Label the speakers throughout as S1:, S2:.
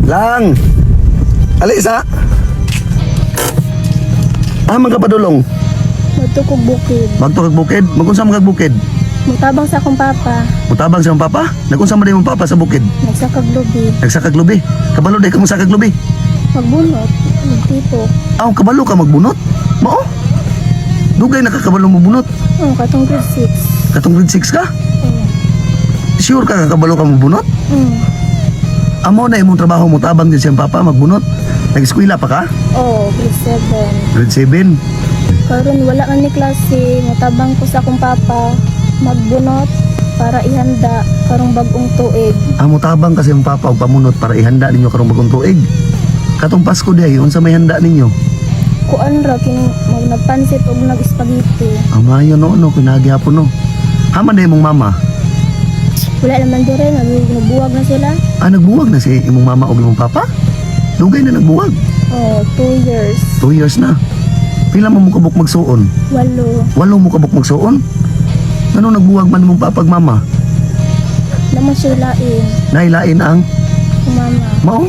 S1: Lang. Ali sa. Ah, mga kapadulong.
S2: Madto kog bukid.
S1: Magto kag bukid, magunsa man kag bukid.
S2: Mutabang sa akong papa.
S1: Mutabang sa imong papa? Nagunsa man imong papa sa bukid?
S2: Nagsakag lubi.
S1: Nagsakag lubi. Kabalo day ka mo sakag lubi.
S2: Magbunot. Magtipok.
S1: Aw, kabalo ka magbunot. Mao? Dugay nakakabalo mo bunot.
S2: Oh, katong grade 6.
S1: Katong grade 6 ka?
S2: Oh.
S1: Sure ka kakabalo ka mo bunot? Amo na imong trabaho mo tabang din siyang papa magbunot. Nag-eskwela pa ka?
S2: Oh, grade 7.
S1: Grade 7.
S2: Karon wala man ni klase, mutabang ko sa akong papa magbunot para ihanda karong bagong tuig.
S1: Amo tabang kasi imong papa og pamunot para ihanda ninyo karong bagong tuig. Katong Pasko diay unsa may handa ninyo?
S2: Kuan ra kining mag nagpansit og nag-spaghetti.
S1: Amayo no no kinagi hapon no. Haman na imong mama.
S2: Wala naman dire, nagbuwag na sila.
S1: Ah, nagbuwag na si imong mama og imong papa? Dugay na nagbuwag.
S2: Oh, 2 years.
S1: 2 years na. Pila mo mo kabuk magsuon?
S2: 8.
S1: 8 mo kabuk magsuon? Ngano nagbuwag man imong papa ug mama?
S2: Naman siya lain.
S1: Nailain ang
S2: Kung mama.
S1: mao?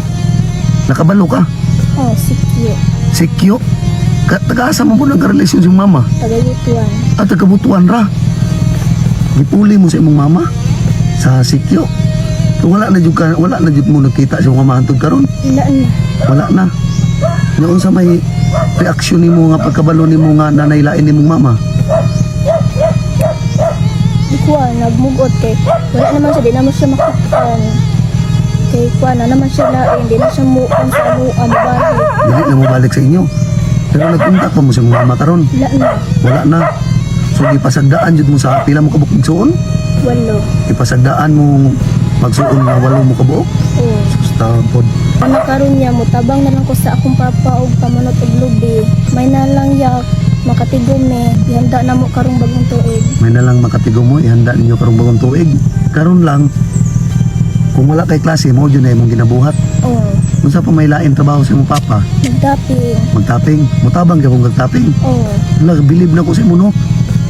S1: Nakabalo ka.
S2: Oh, sikyo.
S1: Sikyo. Ka taga-asa mo po ng karelasyon sa imong mama?
S2: Tagayutuan.
S1: At tagabutuan ra. Gipuli mo sa imong mama sa sikyo. So, wala na jud ka, wala na jud mo nakita sa imong mama hantod karon.
S2: Wala na.
S1: Wala na. Noon sa may reaksyon nimo nga pagkabalo nimo nga nanaylain nimong mama.
S2: Di kuan, nagmugot kay wala naman siya, di naman siya makitaan. Kay kuan na naman siya lain, di na siya muon sa amuan, balik.
S1: Dili na mo balik sa inyo. Pero nagkontak pa mo sa imong mama karon.
S2: Wala na.
S1: Wala na. So gipasagdaan jud mo sa pila mo kabuk magsuon?
S2: 8.
S1: Gipasagdaan mo magsuon nga 8 mo kabuok?
S2: Oh.
S1: Sus, pod.
S2: Ano karon niya, mutabang na lang ko sa akong papa og pamanot og lubi. May nalang yak, makatigom me, ihanda na mo karong bagong tuig.
S1: May na lang makatigo mo, ihanda ninyo karong bagong tuig. Karon lang, kung wala kay klase mo, yun na imong ginabuhat.
S2: Oh,
S1: Unsa pa may lain trabaho sa imong papa?
S2: nagdaping.
S1: Magtaping. Mutabang gyud kong gagtaping.
S2: Oh,
S1: Wala, bilib na ko sa imo no.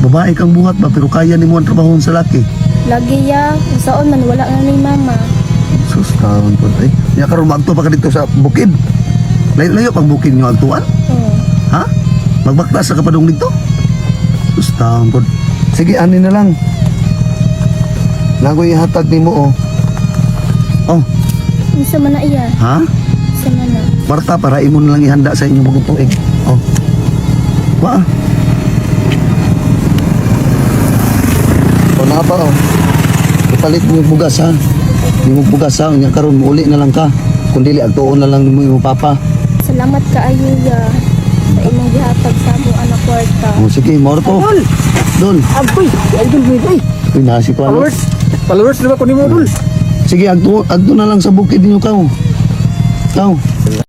S1: Babae kang buhat ba pero kaya nimo ang trabaho sa laki.
S2: Lagi ya, saon man wala na ni mama.
S1: Sus, taon po. Ay, nya karon magto pa ka dito sa bukid. Layo-layo pang bukid nyo agtuan.
S2: Oh,
S1: Ha? Magbaktas sa kapadong dito? Sus, taon po. Sige, ani na lang. Nagoy ihatag nimo oh. Oh,
S2: unsa man na iya?
S1: ha?
S2: Unsa man na?
S1: Kwarta para imo na lang ihanda sa inyong bagong tuig. Oh. Wa. O na pa oh. Ipalit mo yung bugas ha. Di mo bugas ha. Unya karon muuli na lang ka. Kung dili agtuon na lang nimo imong papa.
S2: Salamat kaayo ya sa imong gihatag sa amo anak kwarta.
S1: Oh, sige, moro to.
S3: Dol!
S1: Dol.
S3: Agoy! Idol mo ito eh!
S1: Uy, nasi ko ano.
S3: Followers! Followers na ba kunin mo, Dol?
S1: Sige, agto, agto na lang sa bukid ninyo kaw. Kaw.